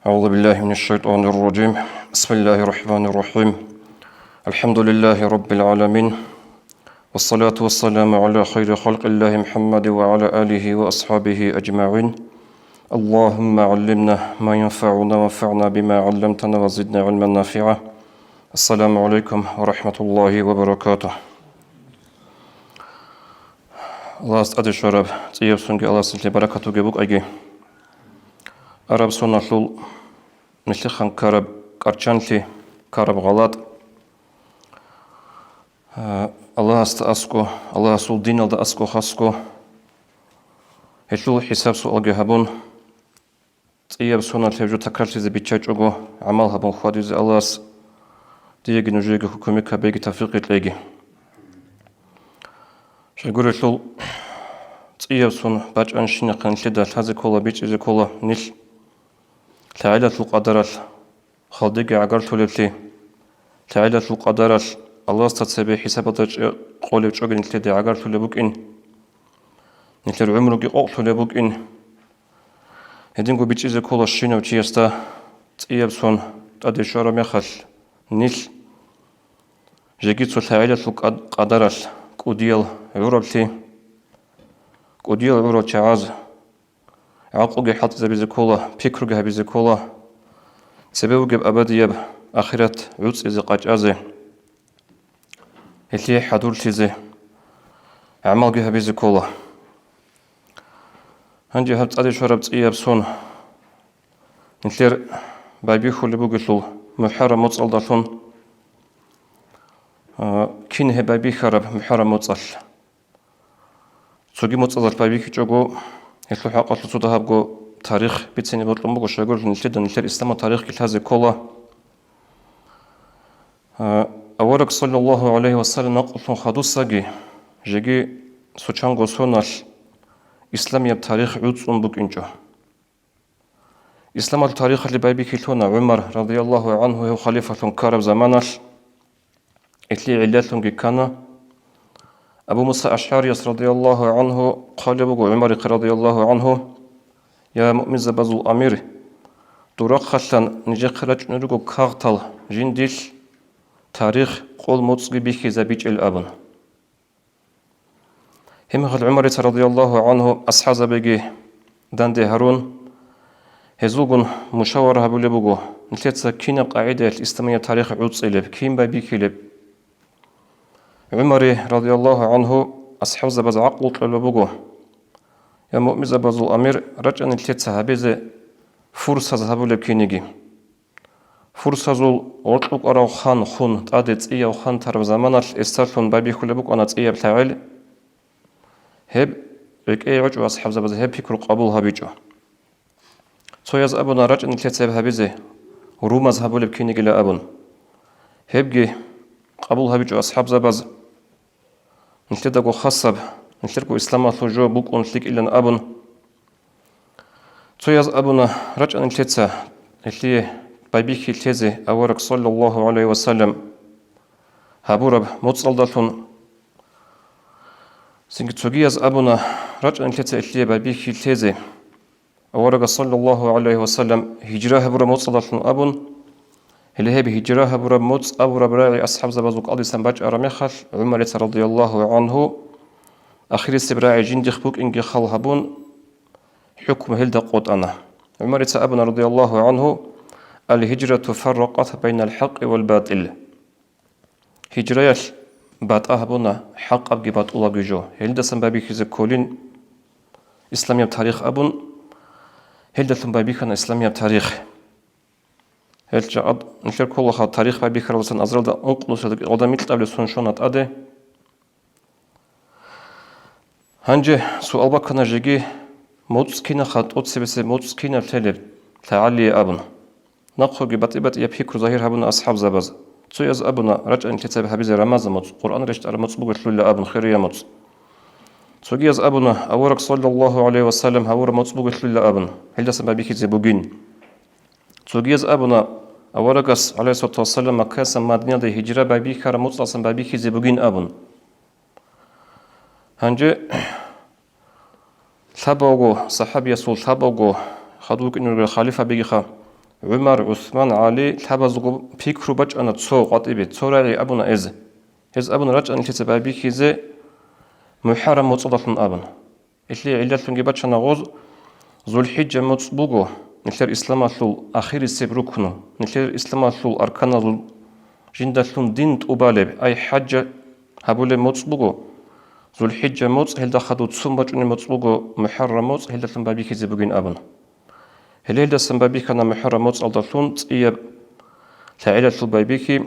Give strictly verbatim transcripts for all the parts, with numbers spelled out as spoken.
أعوذ بالله من الشيطان الرجيم. بسم الله الرحمن الرحيم. الحمد لله رب العالمين. والصلاة والسلام على خير خلق الله محمد وعلى آله وأصحابه أجمعين. اللهم علمنا ما ينفعنا وانفعنا بما علمتنا وزدنا علما نافعا. السلام عليكم ورحمة الله وبركاته. Аллагьас тӀаде щвараб цӀияб сонги Аллагьасде баракат бугеб букӀаги. Араб соналъул нилъехъан ккараб кӀарчӀанлъи, ккараб гъалатӀ, а, Аллагьасда аскӀо, Аллагьасул диналда аскӀо хасго, гьелъул хӀисаб-суалги гьабун, цӀияб соналъ гьеб жо такрарлъизе биччачӀого гӀамал гьабун хьвадизе Аллагьас диеги нужееги кумек гьабеги тавфикъги кьеги. Щайгурелъул цӀияб сон бачӀанщинахъе нилъеда лъазе ккола, бичӀчӀизе ккола нилъ лъагӀалалъул къадаралъ халдеги гӀагарлъулеблъи, лъагӀалалъул къадаралъ Аллагьасда цебе хӀисабалда чӀе-, къолеб чӀоги нилъеде гӀагарлъулеб букӀин, нилъер гӀумруги къокълъулеб букӀин. Гьединго бичӀчӀизе ккола щинав чиясда цӀияб сон тӀаде щвараб мехалъ, нилъ жеги цо лъагӀалалъул къад-, къадаралъ кӀудиял гӀураблъи, кӀудиял гӀурал чагӀаз гӀакълуги хӀалтӀизабизе ккола, пикруги гьабизе ккола, цебе бугеб абадияб ахират гӀуцӀизе къачӀазе, гьелъие хӀадурлъизе, гӀамалги гьабизе ккола. Гьанже гьаб тӀаде щвараб цӀияб сон нилъер байбихьулеб бугелъул, МухӀаррам моцӀалдалъун, а, кин гьеб байбихьараб МухӀаррам моцӀалъ? Цоги моцӀазалъ байбихьичӀого, гьелъул хӀакъалъулъ цо дагьабго тарих бицине бокьун буго, щайгурелъул нилъеда нилъер исламалъул тарихги лъазе ккола. А, авараг, саллаллагьу гӀалайгьи ва саллам, накълулъун хадусаги, жеги цо чанго соналъ исламияб тарих гӀуцӀун букӀинчӀо. Исламалъул тарихалъе байбихьилъуна ГӀумар, радияллагьу гӀангьу, гьев халифалъун ккараб заманалъ, гьелъие гӀиллалъунги ккана. Абу Муса АшгӀарияс, радияллагьу гӀангьу, хъвалеб буго ГӀумарихъе, радияллагьу гӀангьу: «Я муъминзабазул амир, дур рахъалъан нижехъе рачӀунел руго кагътал жиндилъ тарих къол моцӀги бихьизабичӀел», – абун. Гьеб мехалъ ГӀумарица, радияллагьу гӀангьу, асхӀабзабиги данде гьарун, гьезулгун мушавара гьабулеб буго, нилъеца кинаб къагӀидаялъ исламияб тарих гӀуцӀилеб, кин байбихьилеб? ГӀумари, радияллагьу гӀангьу, асхӀабзабаз гӀакълу кьолеб буго: «Я муъминзабазул амир, рачӀа нилъеца гьабизе фурсаз гьабулеб киниги». Фурсазул гъоркь рукӀарав хан хун тӀаде цӀияв хан тараб заманалъ эсалъун байбихьулеб букӀана цӀияб лъагӀел. Гьеб рекӀее гӀочӀо асхӀабзабаз, гьеб пикру къабул гьабичӀо. Цояз абуна рачӀа нилъеца гьеб гьабизе, румаз гьабулеб кинигила абун. Гьебги къабул гьабичӀо асхӀабзабаз. Нилъедаго хасаб, нилъерго исламалъул жо букӀун лъикӀилан абун. Цояз абуна рачӀа нилъеца гьелъие байбихьи лъезе авараг, саллаллагьу гӀалайгьи ва саллам, гьабураб моцӀалдалъун. Цинги цогияз абуна рачӀа нилъеца гьелъие байбихьи лъезе аварагас, саллаллагьу гӀалайгьи ва саллам, гьижра гьабураб моцӀалдалъун абун. Гьеле гьеб гьижра гьабураб моцӀ абураб рагӀи асхӀабзабазул кӀалдисан бачӀараб мехалъ, ГӀумарица, радияллагьу гӀангьу, ахирисеб рагӀи жиндихъ букӀинги хал гьабун, хӀукму гьелда къотӀана. ГӀумарица абуна, радияллагьу гӀангьу: «Ал-гьижрату фарракъат байнал хӀакъи вал батӀил». Гьижраялъ батӀа гьабуна хӀакъабги батӀулаги жо. Гьелдасан байбихьизе кколин, исламияб тарих абун, гьелдалъун байбихьана исламияб тарих. Гьел жакъад нилъер кколаха тарих байбихьаралдасан азаралда ункънусиялда кӀикъоялда микьабилеб сон щвана тӀаде. Гьанже суал баккана жеги, моцӀ кинаха тӀоцебесеб, моцӀ кинаб лъелеб лъагӀалие абун. Нахъеги батӀи-батӀияб пикру загьир гьабуна асхӀабзабаз. Цояз абуна, рачӀа нилъеца гьабизе рамазан моцӀ, Къуръан рещтӀараб моцӀ буго лъугьила абун, хирияб моцӀ. Цогияз абуна, авараг, саллаллагьу гӀалайгьи ва саллам, гьавураб моцӀ буго лъугьила абун, гьелдасан байбихьизе бугин. Цогияз абуна, аварагас, гӀалайгьиссалату вассалам, Маккаялдасан Мадиналде гьижра байбихьараб моцӀалдасан байбихьизе бугин абун. Гьанже лъабавго, сахӀабиясул лъабавго, хадув вукӀине ругел халифабигиха, ГӀумар, ГӀусман, ГӀали лъабазулго пикру бачӀана цо къватӀибе, цо рагӀи абуна эз. Гьез абун рачӀана нилъеца байбихьизе МухӀаррам моцӀалдалъун абун. Гьелъие гӀиллалъунги бачана гъоз, ЗулхӀиджа моцӀ буго нилъер исламалъул ахирисеб рукну, нилъер исламалъул арканазул жиндалъун дин тӀубалеб, ай хӀаджа гьабулеб моцӀ буго. ЗулхӀиджа моцӀ, гьелда хадув цун бачӀунеб моцӀ буго, МухӀаррам моцӀ, гьелдалъун байбихьизе бугин абун. Гьеле гьелдасан байбихьана МухӀаррам моцӀалдалъун цӀияб лъагӀелалъул байбихьи.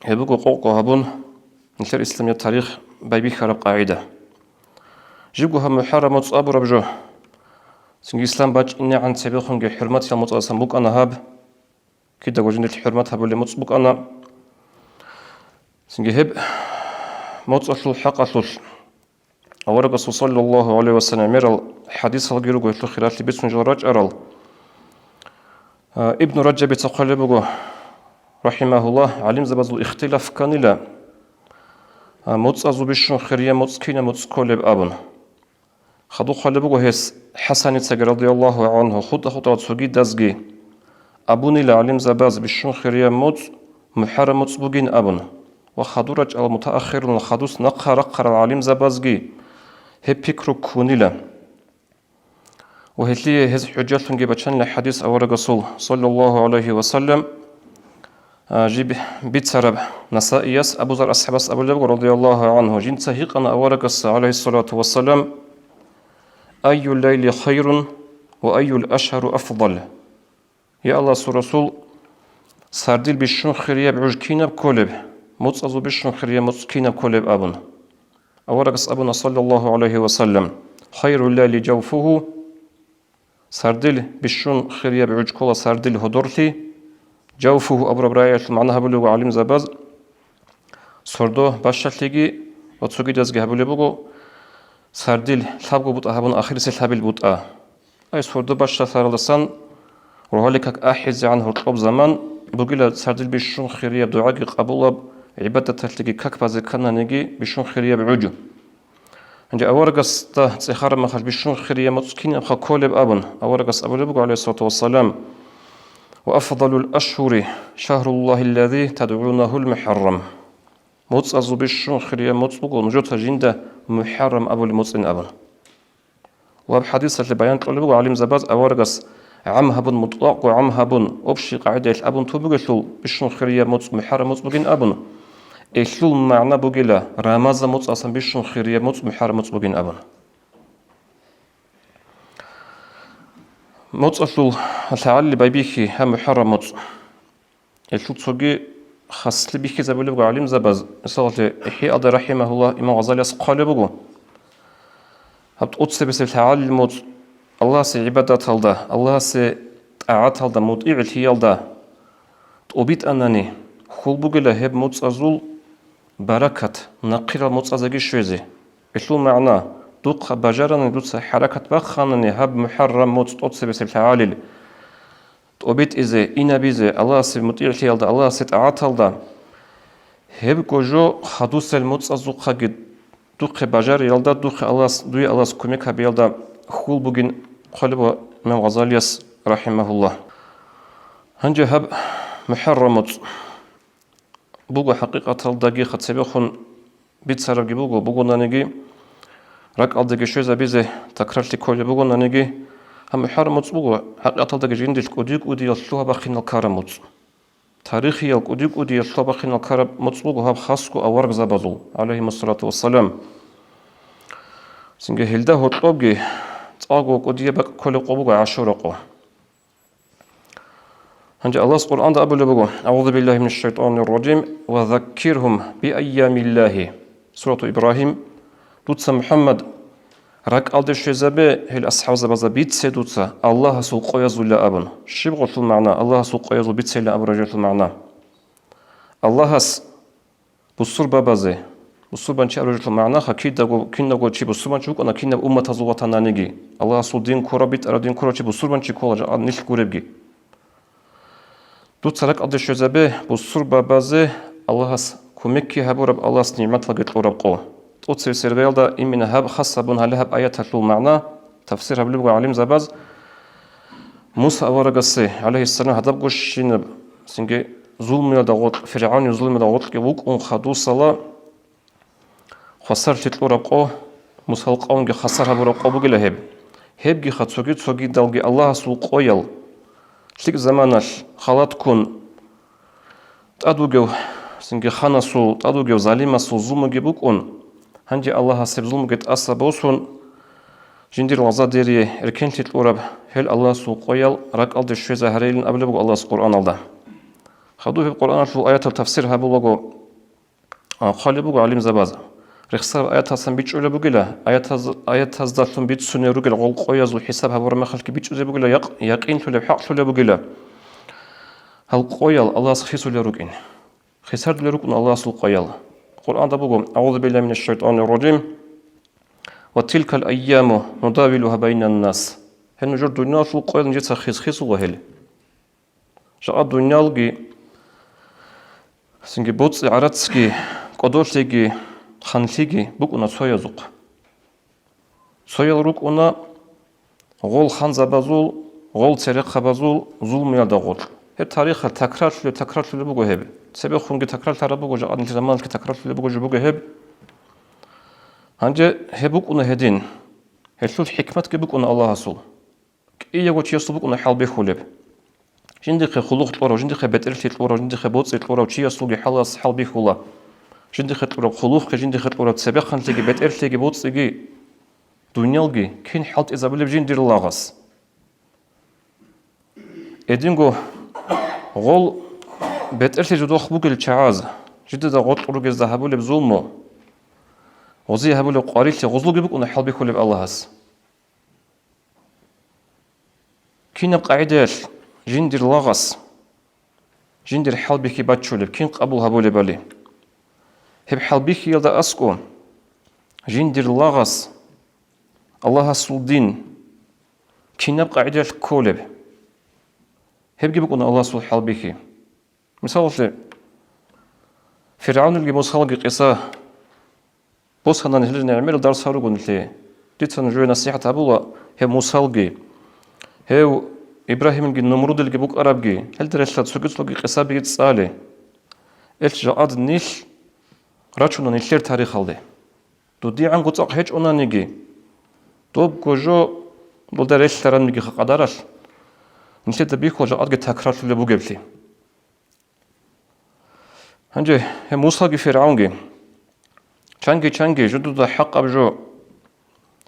Гьеб буго къокъго гьабун нилъер исламияб тарих байбихьараб къагӀида. Жибго гьаб МухӀаррам моцӀ абураб жо, цинги ислам бачӀинегӀан цебехунги хӀурматиял моцӀалдасан букӀана гьаб, кидаго жиндилъ хӀурмат гьабулеб моцӀ букӀана. Цинги гьеб моцӀалъул хӀакъалъулъ аварагасул саллаллагьу гӀалайгьи ва саллам гӀемерал хӀадисалги руго гьелъул хиралъи бицун жал рачӀарал. А, Ибну Раджабица хъвалеб буго, рахӀимагьуллагь, гӀалимзабазул ихтилаф кканила, а, моцӀазул бищун хирияб моцӀ кинаб моцӀ кколеб абун. Хадуб хъвалеб буго гьес ХӀасаницаги радияллагьу гӀангьу, хутӀа-хутӀарал цогидазги абунила гӀалимзабаз бищун хирияб моцӀ МухӀаррам моцӀ бугин абун. Ва хадур рачӀарал мутааххирунал хадус нахъа рахъарал гӀалимзабазги гьеб пикру ккунила. Ва гьелъие гьез хӀужалъунги бачанила хӀадис аварагасул, саллаллагьу гӀалайгьи ва саллам, а, жиб бицараб Насаияс Абу Зар асхӀабас абулеб буго, радияллагьу гӀангьу, жинца гьикъана аварагасда, гӀалайгьиссалату вассалам: «Айюл лайли хайрун ва айюл ашгьару афдал?» Я Аллагьасул Расул, сардил бищун хирияб гӀуж кинаб кколеб, моцӀазул бищун хирияб моцӀ кинаб кколеб абун. Аварагас абуна, саллаллагьу гӀалайгьи ва саллам: «Хайрул лайли жавфугьу», сардил бищун хирияб гӀуж ккола сардил гьодорлъи, жавфугьу абураб рагӀиялъул магӀна гьабулеб буго гӀалимзабаз, сордо бащалъиги ва цогидазги гьабулеб буго, сардил лъабго бутӀа гьабун ахирисел лъабил бутӀа. Ай сордо бащалъаралдасан рогьалил как ахӀизегӀан гьоркьоб заман бугила, сардил бищун хирияб дугӀаги къабулаб, гӀибадаталъеги как базе ккананиги бищун хирияб гӀуж. Гьанже аварагасда цӀехараб мехалъ бищун хирияб моцӀ кинабха кколеб абун, аварагас абулеб буго, гӀалайгьиссалату вассалам: «Ва афдалул ашгьури шагьруллагьиллази тадгӀунагьул МухӀаррам». МоцӀазул бищун хирияб моцӀ буго нужеца жинда МухӀаррам абулеб моцӀин абун. Ва гьаб хӀадисалъе баян кьолеб буго гӀалимзабаз аварагас гӀам гьабун, мутӀлакъго гӀам гьабун, общий къагӀидаялъ абун тун бугелъул, бищун хирияб моцӀ МухӀаррам моцӀ бугин абун, гьелъул магӀна бугила, Рамазан моцӀалдасан бищун хирияб моцӀ МухӀаррам моцӀ бугин абун. МоцӀалъул лъагӀалил байбихьи гьаб МухӀаррам моцӀ. Гьелъул цоги хаслъи бихьизабулеб буго гӀалимзабаз, мисалалъе, ИхӀяалда, рахӀимагьуллагь, имам Гъазалияс хъвалеб буго: гьаб тӀоцебесеб лъагӀалил моцӀ Аллагьасе гӀибадаталда, Аллагьасе тӀагӀаталда, мутӀигӀлъиялда тӀубитӀанани, хьул бугила гьеб моцӀазул баракат нахъирал моцӀазеги щвезе. Гьелъул магӀна, духъа бажарани, дуца хӀаракат бахъанани гьаб МухӀаррам моцӀ тӀоцебесеб лъагӀалил, тӀобитӀизе, инабизе, Аллагьасе мутӀигӀлъиялда, Аллагьасе тӀагӀаталда, гьебго жо хадусел моцӀазухъаги духъе бажариялда, духъе Аллагьас, дуе Аллагьас кумек гьабиялда хьул бугин хъвалеб буго имам Гъазалияс, рахӀимагьуллагь. Гьанже гьаб МухӀаррам моцӀ буго хӀакъикъаталдаги хъацебехун бицарабги буго, бугонаниги, ракӀалдеги щвезабизе такрарлъи кколеб бугонаниги, гьаб МухӀаррам моцӀ буго хӀакъикъаталдаги жиндилъ кӀуди-кӀудиял лъугьа-бахъинал ккараб моцӀ. Тарихиял кӀуди-кӀудиял лъугьа-бахъинал ккараб моцӀ буго гьаб хасго аварагзабазул, гӀалайгьимуссалату вассалам. Цинги гьелда гьоркьобги цӀакъго кӀудияб бакӀ кколеб къо буго ГӀашура къо. Гьанже Аллагьас Къуръанда абулеб буго: «АгӀузу биллагьи минаш шайтӀанир ражим, ва заккиргьум би айямиллагьи». Сурату Ибрагьим. Дуца, МухӀаммад, ракӀалде щвезабе гьел асхӀабзабазда, бице дуца Аллагьасул къоязулла абун. Щиб гъолъул магӀна, Аллагьасул къоязул бицейилан абураб жоялъул магӀна? Аллагьас бусурбабазе, бусурбанчи абураб жоялъул магӀнаха, кидаго, кинавго чи бусурбанчи вукӀана, кинаб умматазул ватананиги. Аллагьасул дин ккурав, битӀараб дин ккурав чи бусурбанчи ккола, жакъа нилъ гуребги. Дуца ракӀалде щвезабе бусурбабазе Аллагьас кумекги гьабураб, Аллагьас нигӀматалги кьураб къо. ТӀоцебесеб риялда имина гьаб хас гьабун гьале гьаб аяталъул магӀна тафсир гьабулеб буго гӀалимзабаз. Муса аварагасе, гӀалайгьиссалам, гьадабго щинаб, цинги зулмуялда гъоркь, ФиргӀавнил зулмуялда гъоркьги вукӀун хадусала, хвасарлъи кьураб къо, Мусал къавмги хвасар гьабураб къо бугила гьеб. Гьебгиха цоги-цогидалги Аллагьасул къоял, лъикӀ заманалъ халатккун тӀад вугев, цинги ханасул тӀад вугев залимасул зулмуги букӀун, гьанже Аллагьас гьеб зулмуги тӀаса босун, жиндир лагъзадерие эркенлъи кьураб гьел Аллагьасул къоял ракӀалде щвезе гьарейилан абулеб буго Аллагьас Къуръаналда. Хадуб гьеб Къуръаналъул аятал тафсир гьабулаго, а, хъвалеб буго гӀалимзабаз. Рехсараб аяталсан бичӀчӀулеб бугила, аятаз-, аятаздалъун бицунел ругел гъол къоязул хӀисаб гьабураб мехалъги бичӀчӀизе бугила, якъ-, якъинлъулеб, хӀакълъулеб бугила. Гьал къоял Аллагьас хисулел рукӀин. Хисардулел рукӀун Аллагьасул къоял. Къуръанда буго: «АгӀузу биллагьи минаш шайтӀанир ражим. Ва тилкал айяму нудавилугьа байнан нас». Гьел нужер дуниялалъул къоял нижеца хис-хисула гьел. Жакъа дуниялги, цинги боцӀи-гӀарацги, кӀодолъиги, ханлъиги букӀуна цоязухъ. Цоял рукӀуна гъол ханзабазул, гъол церехъабазул зулмуялда гъоркь. Гьеб тарихалъ такрарлъулеб, такрарлъулеб буго гьеб. Цебехунги такрарлъараб буго, жакъа нилъер заманалъги такрарлъулеб буго жо буго гьеб. Гьанже гьеб букӀуна гьедин. Гьелъул хӀикматги букӀуна Аллагьасул. КӀиявго чиясул букӀуна хӀалбихьулеб. Жиндихъе хъулухъ кьурав, жиндихъе бетӀерлъи кьурав, жиндихъе боцӀи кьурав чиясулги хӀалас хӀалбихьула. Жиндихъе кьураб хъулухъги, жиндихъе кьураб цебехъанлъиги, бетӀерлъиги, боцӀиги, дуниялги кин хӀалтӀизабулеб жиндир лагъас. Эдинго гъол бетӀерлъи жодохъ бугел чагӀаз, жидеда гъоркь ругезда гьабулеб зулму, гъози гьабулеб къварилъи, гъозлуги букӀуна хӀалбихьулеб Аллагьас. Кинаб къагӀидаялъ жиндир лагъас жиндир хӀалбихьи баччулеб, кин къабул гьабулебали? Гьеб хӀалбихьиялда аскӀо жиндир лагъас Аллагьасул дин кинаб къагӀидаялъ кколеб? Гьебги букӀуна Аллагьасул хӀалбихьи. Мисалалъе, ФиргӀавнилги Мусалги къиса босанани, гьелъул гӀемерал дарс гьаруго нилъее. Дица нужее насихӀат гьабула гьев Мусалги, гьев Ибрагьимилги Нумрудилги букӀарабги, гьелда релълъа цоги-цоги къисабиги цӀале. Гьел жакъад нилъ рачуна нилъер тарихалде. ДудигӀанго цӀакъ гьечӀонаниги, добго жо болда релълъаранмигиха къадаралъ, нилъеда бихьула жакъадги такрарлъулеб бугеблъи. Гьанже гьев Мусаги ФиргӀавнги чанги-чанги жудуда хӀакъаб жо,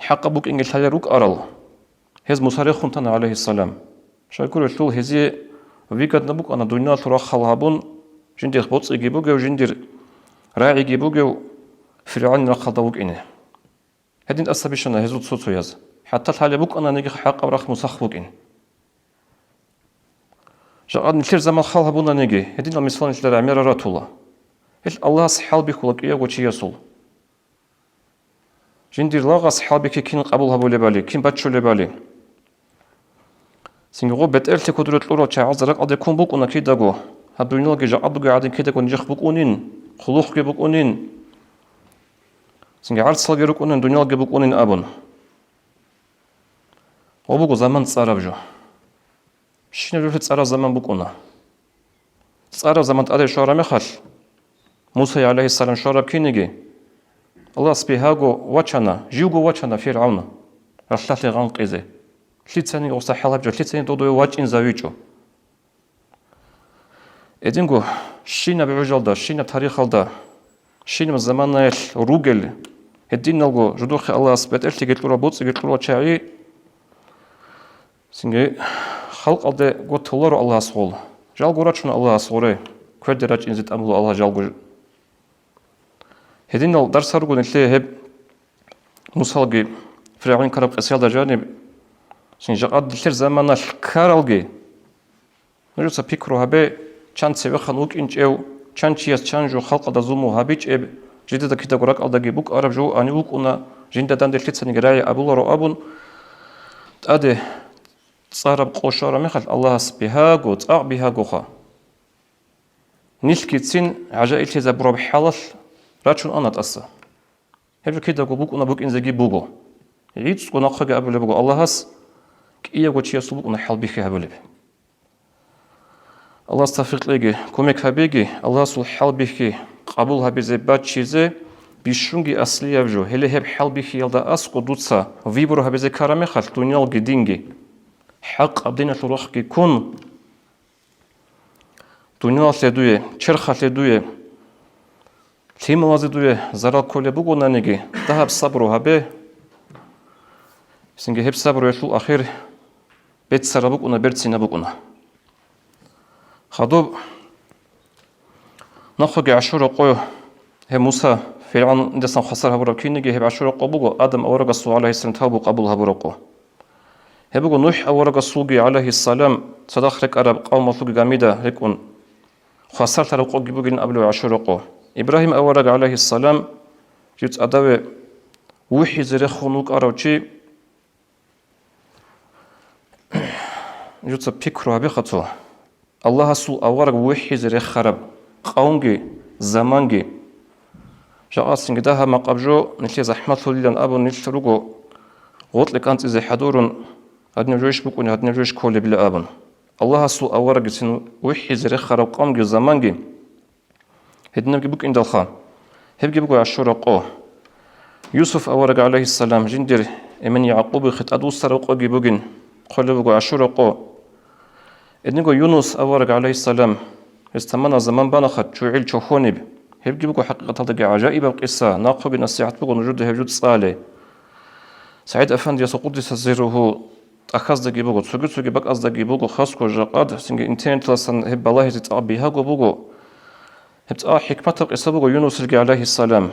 хӀакъаб букӀинги лъалел рукӀарал, гьез Муса рехун тана, гӀалайгьиссалам. Щайгурелъул гьезие выгодно букӀана дуниялалъул рахъал гьабун, жиндир боцӀиги бугев, жиндир рагӀиги бугев ФиргӀавнил рахъалда вукӀине. Гьедин тӀаса бищана гьезул цо-цояз. ХӀатта лъалеб букӀананиги хӀакъаб рахъ Мусахъ букӀин. Жакъа нилъер заман хал гьабунаниги, гьединал мисал нилъер гӀемерал ратула. Гьел Аллагьас хӀалбихьула кӀиявго чиясул. Жиндир лагъас хӀалбихьи кин къабул гьабулебали, кин баччулебали. Цинги гъо бетӀерлъи кодоре кьурал чагӀаз ракӀалде ккун букӀуна кидаго, гьаб дуниялги жакъа бугеб гӀадин кидаго нижехъ букӀунин, хъулухъги букӀунин, цинги гӀарцалги рукӀунин, дуниялги букӀунин абун. Гъо буго заман цӀараб жо. Щинаб жоялъе цӀараб заман букӀуна. ЦӀараб заман тӀаде щвараб мехалъ, Муса, гӀалайгьиссалам, щвараб кинеги, Аллагьас бигьаго вачана, живго вачана ФиргӀавн ралъдалъе гъанкъизе. Лъицаниги гъосда хӀал гьабичӀо, лъицаниги додове вачӀинзавичӀо. Эдинго щинаб гӀужалда, щинаб тарихалда, щинаб заманаялъ ругел, гьединалго жудухъе Аллагьас бетӀерлъиги кьурал, боцӀиги кьурал чагӀи, цинги халкъалде гъо толаро Аллагьас гъол. Жалго рачуна Аллагьас гъоре, кверде рачӀинзе тӀамула Аллагь жалго. Гьединал дарсар руго нилъее гьеб Мусалги ФиргӀавнил ккараб къисаялда жаниб, цин жакъа нилъер заманалъ ккаралги. Нужеца пикру гьабе, чан цевехъан вукӀинчӀев, чан чияс чан жо халкъалда зулму гьабичӀеб, жидеда кидаго ракӀалдаги букӀараб жо гьанив вукӀуна, жинда данде лъицаниги рагӀи абуларо абун, тӀаде цӀараб къо щвараб мехалъ Аллагьас бигьаго, цӀакъ бигьагоха. Нилъгицин гӀажаиблъизабураб хӀалалъ рачун ана тӀаса. Гьеб жо кидаго букӀуна, букӀинзеги буго. ГӀицӀго нахъеги абулеб буго Аллагьас, кӀиявго чиясул букӀуна хӀалбихьи гьабулеб. Аллагьас тавфикъ кьеги, кумек гьабеги, Аллагьасул хӀалбихьи къабул гьабизе, баччизе бищунги аслияб жо. Гьеле гьеб хӀалбихьиялда аскӀо дуца выбор гьабизе ккараб мехалъ, дуниялги динги, хӀакъаб диналъул рахъги ккун, дуниялалъе дуе, черхалъе дуе, лъималазе дуе зарал кколеб бугонаниги, дагьаб сабру гьабе. Цинги гьеб сабруялъул ахир беццараб букӀуна, берцинаб букӀуна. Хадуб нахъеги ГӀашура къо, гьеб Муса, ФиргӀавнидасан хвасар гьабураб киниги гьеб ГӀашура къо буго, Адам аварагасул, гӀалайгьиссалам, тавбу къабул гьабураб къо. Гьеб буго НухӀ аварагасулги, гӀалайгьиссалам, цадахъ рекӀараб къавмалъулги гамида рекӀун хвасарлъараб къоги бугилан абулеб ГӀашура къо. Ибрагьим авараг, гӀалайгьиссалам, жив цӀадаве вухӀизе рехун вукӀарав чи, жуца пикру гьабихъа цо. Аллагьасул авараг вухӀизе рехараб къавмги, заманги. Жакъасинги дагьаб макъаб жо, нилъее захӀмалъулилан абун, нилъ руго гъоркье кӀанцӀизе хӀадурун, гьадинаб жойищ букӀуни, гьадинаб жойищ кколебила абун. Аллагьасул аварагицин вухӀизе рехараб къавмги, заманги гьединабги букӀиндалха, гьебги буго ГӀашура къо. Юсуф авараг, гӀалайгьиссалам, жиндир эмен ЯгӀкъубихъе тӀадвуссараб къоги бугин, хъолеб буго ГӀашура къо. Гьединго Юнус авараг, гӀалайгьиссалам, гьес таманаб заман банаха чугӀил чохьониб. Гьебги буго хӀакъикъаталдаги гӀажаибаб къиса, нахъеги насихӀат буго нужеда гьеб жо цӀале. СагӀид Афандиясул, къуддиса сирругьу, тӀахьаздаги буго, цоги-цоги бакӀаздаги буго, хасго жакъад, цинги интернеталдасан гьеб балагьизе цӀакъ бигьаго буго. Гьеб цӀакъ хӀикматаб къиса буго Юнусилги, гӀалайгьиссалам.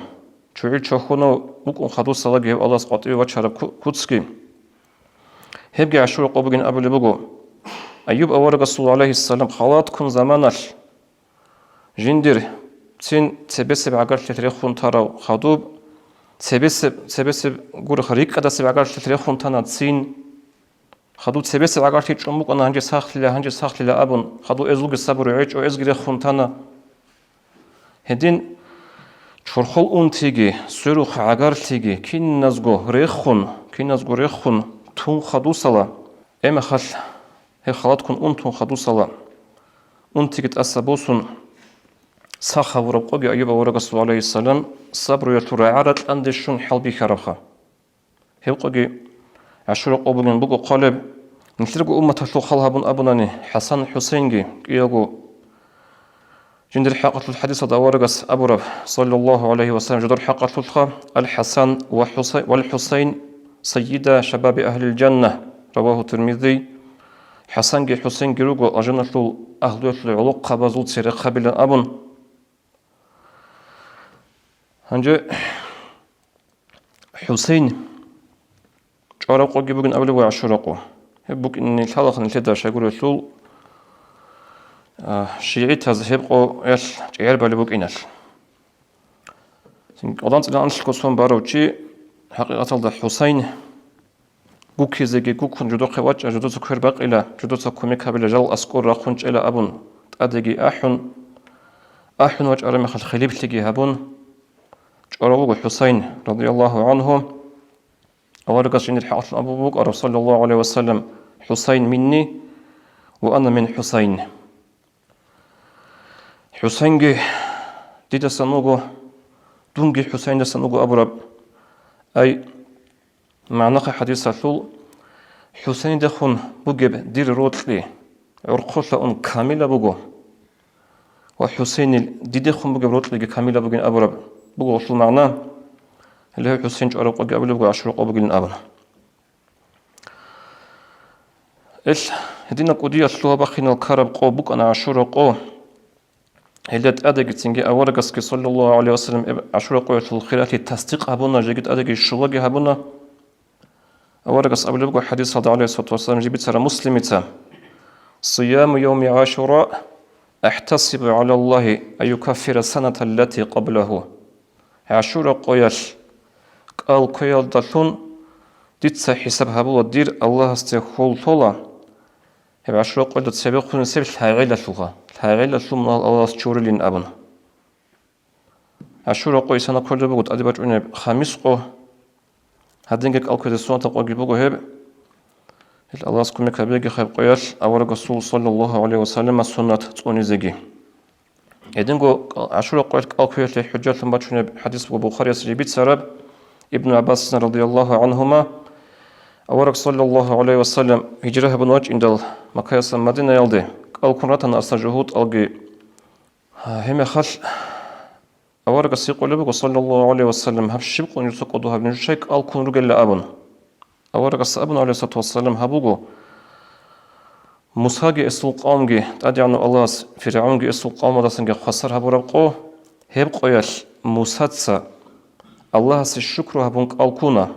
ЧугӀил чохьонав вукӀун хадусалаги гьев Аллагьас къватӀиве вачараб ку-, куцги. Гьебги ГӀашура къо бугин абулеб буго. Айюб аварагасул, гӀалайгьиссалам, халатккун заманалъ жиндир цин цебесеб гӀагарлъи рехун тарав хадуб, цебесеб, цебесеб гурехъ рикӀкӀадасеб гӀагарлъи рехун тана цин. Хадуб цебесеб гӀагарлъи чӀун букӀана, гьанже сахлъила, гьанже сахлъила абун, хадуб эзулги сабру гьечӀо, эзги рехун тана. Гьедин чорхол унтиги, сверухъ гӀагарлъиги киназго рехун, киназго рехун тун хадусала, гьеб мехалъ гьеб халатккун ун тун хадусала, унтиги тӀаса босун, сах гьавураб къоги Айюб аварагасул, гӀалайгьиссалам, сабруялъул рагӀа-ракьанде щун хӀалбихьарабха. Гьеб къоги ГӀашура къо бугин буго хъвалеб. Нилъерго умматалъул хал гьабун абунани, ХӀасан-ХӀусейнги кӀиявго жиндир хӀакъалъулъ хӀадисалда аварагас абураб, саллаллагьу гӀалайгьи ва саллам, жидер хӀакъалъулъха: «Ал-ХӀасан ва ХӀусай-, вал-ХӀусайн сайида шабаби агьлил жанна», равагьу Тирмизи. ХӀасанги ХӀусейнги руго алжаналъул агьлуялъул гӀолохъабазул церехъабилан абун. Гьанже ХӀусейн чӀвараб къоги бугин абулеб буго ГӀашура къо. Гьеб букӀине лъалаха нилъеда щайгурелъул, а, шигӀитаз гьеб къоялъ чӀегӀер балеб букӀиналъ. Цин кӀалдицӀилан анлъго сон барав чи, хӀакъикъаталда ХӀусейн гуккизеги гуккун жидехъе вачӀа, жидеца квер бакъила, жидеца кумек гьабила, жал аскӀор рахъун чӀела абун, тӀадеги ахӀун, ахӀун вачӀараб мехалъ хилиплъиги гьабун, чӀварав вуго ХӀусайн, радияллагьу гӀангьу. Аварагас жиндир хӀакъалъулъ абулеб букӀараб, саллаллагьу гӀалайгьи ва саллам: «ХӀусайн минни ва ана мин ХӀусайн». ХӀусайнги дидасан вуго, дунги ХӀусайндасан вуго абураб. Ай, магӀнаха хӀадисалъул, ХӀусайндехун бугеб дир рокьи гӀурхъулъа ун камила буго. Ва ХӀусейнил дидехун бугеб рокьиги камила бугин абураб буго гьелъул магӀна. Гьеле ХӀусейн чӀвараб къоги абулеб буго ГӀашура къо бугилан абун. Ил гьединаб кӀудияб лъугьа-бахъинал ккараб къо букӀана ГӀашура къо. Гьелда тӀадегицинги аварагасги, саллаллагьу гӀалайгьи ва саллам, гьеб ГӀашура къоялъул хиралъи тасдикъ гьабуна, жеги тӀадеги щулаги гьабуна. Аварагас абулеб буго хӀадисалда, гӀалайгьиссалату вассалам, жиб бицараб Муслимица: «Сияму явми ГӀашура ахӀтасибу гӀалаллагьи ан юкаффира саната аллати къаблагьу». ГӀашура къоялъ кӀал кквеялдалъун дица хӀисаб гьабула дир Аллагьасде хьул лъола, гьеб ГӀашура къоялда цебехун нилъер лъагӀелалъулха, лъагӀелалъул мунагьал Аллагьас чурилин абун. ГӀашура къо исана кколеб буго тӀаде бачӀунеб хамис къо. Гьадинги кӀал кквезе сунатаб къоги буго гьеб. Аллагьас кумек гьабеги гьеб къоялъ авараг Расул саллаллагьу гӀалайгьи ва саллама суннат цӀунизеги. Гьединго ГӀашура къоялъ кӀал кквеялъе хӀужалъун бачунеб хӀадис буго Бухарияс жиб бицараб, Ибну ГӀаббасин радияллагьу гӀангьума, авараг саллаллагьу гӀалайгьи ва саллам гьижра гьабун вачӀиндал Маккаясда Мадинаялде кӀал ккун ратана, аса жугьутӀалги. Гьеб мехалъ аварагас гьикъулеб буго, саллаллагьу гӀалайгьи ва саллам, гьаб щиб къунжуса кӀодо гьаб нуж щай кӀал ккун ругелла абун. Аварагас абуна, гӀалайгьиссалату вассалам, гьаб буго, Мусаги эсул къавмги, ТӀадегӀанав Аллагьас ФиргӀавнги эсул къавмалдасанги хвасар гьабураб къо, гьеб къоялъ Мусаца Аллагьасе шукру гьабун кӀал ккуна,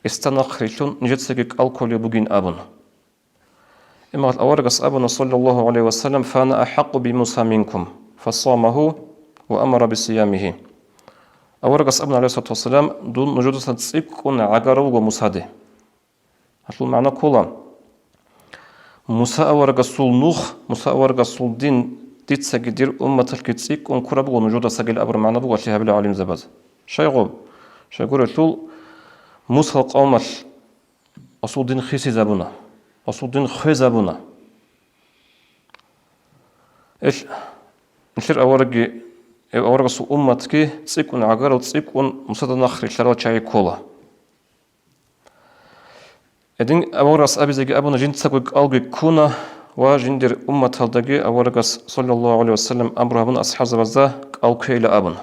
эсда нахърилълъун нижецаги кӀал кколеб бугин абун. Имагьал аварагас абуна, саллаллагьу гӀалайгьи ва саллам, «Фана ахӀакъу би Муса минкум, фасамагьу ва амара бисиямигьи». Аварагас абуна, гӀалайгьиссалату вассалам, дун нужедасан цӀикӀкӀун гӀагарав вуго Мусаде. Гьалъул магӀна ккола, Муса аварагасул нух, Муса аварагасул дин дицаги дир умматалъги цӀикӀкӀун ккураб буго нужедасагил абураб магӀна буго гьалъие гьабилеб гӀалимзабаз. Щайгъуб? Щайгурелъул Мусал къавмалъ Асул дин хисизабуна, асул дин хвезабуна. Ил, нилъер аварагги, э, аварагасул умматги цӀикӀкӀун гӀагарал, цӀикӀкӀун Мусада нахърилълъарал чагӀи ккола. Гьедин аварагас абизеги абуна, жинцаго кӀалги ккуна ва жиндир умматалдаги аварагас, саллаллагьу гӀалайгьи ва саллам, амру гьабуна асхӀабзабазда кӀал кквейила абун.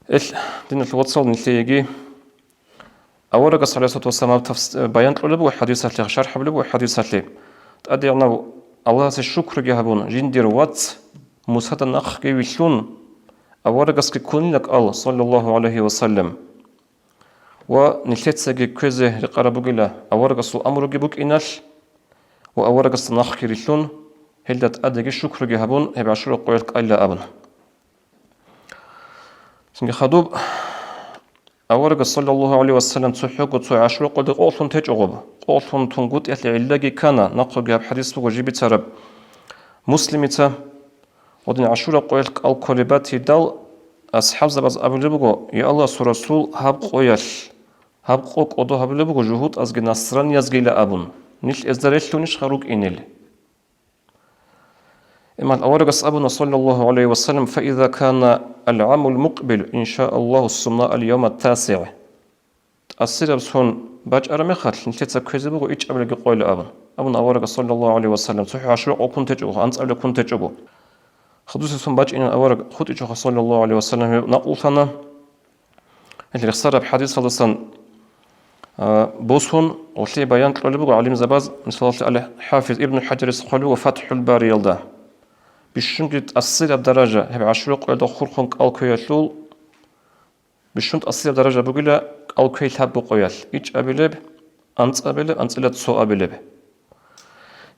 Ил, диналъул вацал, нилъееги аварагас, гӀалайгьиссалату вассалам, гьаб тафс-, баян кьолеб буго хӀадисалъе, шархӀ гьабулеб буго хӀадисалъе, ТӀадегӀанав Аллагьасе шукруги гьабун, жиндир вац Мусада нахъги вилълъун, аварагасги ккунила кӀал, саллаллагьу гӀалайгьи ва саллам. Ва нилъецаги кквезе рекъараб бугила аварагасул амруги букӀиналъ ва аварагасда нахъги рилълъун, гьелда тӀадеги шукруги гьабун, гьеб ГӀашура къоялъ кӀалила абун. Цинги хадуб, аварагас, саллаллагьу гӀалайгьи ва саллам, цохӀого цо ГӀашура къоялда къокълъун течӀо гъоб. Къокълъун тунгутӀиялъе гӀиллаги ккана, нахъеги гьаб хӀадис буго жиб бицараб Муслимица. Гьедин ГӀашура къоялъ кӀал кколеб батидал, асхӀабзабаз абулеб буго: «Я Аллагьасул Расул, гьаб къоялъ, гьаб къо кӀодо гьабулеб буго жугьутӀазги насраниязгила», — абун. Нилъ эзда релълъунищха рукӀинел? Иман аварагас абуна, саллаллагьу гӀалайгьи ва саллам: «Фаиза кана ал-гӀамул мукъбил, иншааллагьу, сумма ал-явма ат-тасигӀ». ТӀасираб сон бачӀараб мехалъ, нилъеца кквезе буго ичӀабилебги къойила абун. Абун аварагас, саллаллагьу гӀалайгьи ва саллам, цохӀо ГӀашура къо ккун течӀого, анцӀабилеб ккун течӀого. Хадусеб сон бачӀинан авараг хутӀичӀоха, саллаллагьу гӀалайгьи ва саллам, гьеб накълулъана. Гьел рехсараб хӀадисалдасан, а, босун, гъолъие баян кьолеб буго гӀалимзабаз, мисалалъе, ал-ХӀафиз Ибн ХӀажарис хъвалеб буго ФатхӀул Бариялда. Бищунги тӀасираб даража гьеб ГӀашура къоялда хурхун кӀал кквеялъул, бищун тӀасираб даража бугила кӀал кквей лъабго къоялъ: ичӀабилеб, анцӀабилеб, анцӀила цоабилеб.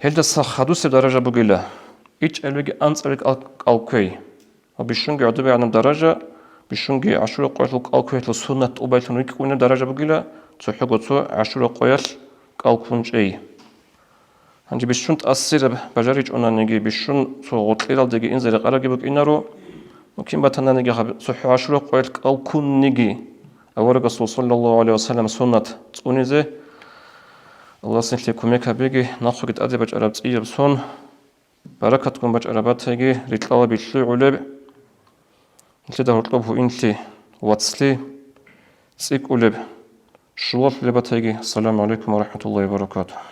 Гьелдаса хадусеб даража бугила ичӀабилебги анцӀабилеб кӀал, кӀал кквей. Ва бищунги гӀодобегӀанаб даража, бищунги ГӀашура къоялъул кӀал кквеялъул суннат тӀубайлъун рикӀкӀунеб даража бугила цохӀого цо ГӀашура къоялъ кӀал ккун чӀей. Гьанже бищун тӀасираб бажаричӀонаниги, бищун цо гъоркьералдеги инзе рекъарабги букӀинаро, мумкин батананиги гьаб цохӀо ГӀашура къоялъ кӀал ккунниги, аварагасул, саллаллагьу гӀалайгьи ва саллам, суннат цӀунизе. Аллагьас нилъее кумек гьабеги, нахъеги тӀаде бачӀараб цӀияб сон баракатгун бачӀараб батайги, рикьалаби лъугӀулеб, нилъеда гьоркьоб гьуинлъи, вацлъи, цӀикӀкӀулеб, щулалъулеб батайги. Ассаламу гӀалайкум ва рахӀматуллагьи ва баракатугь.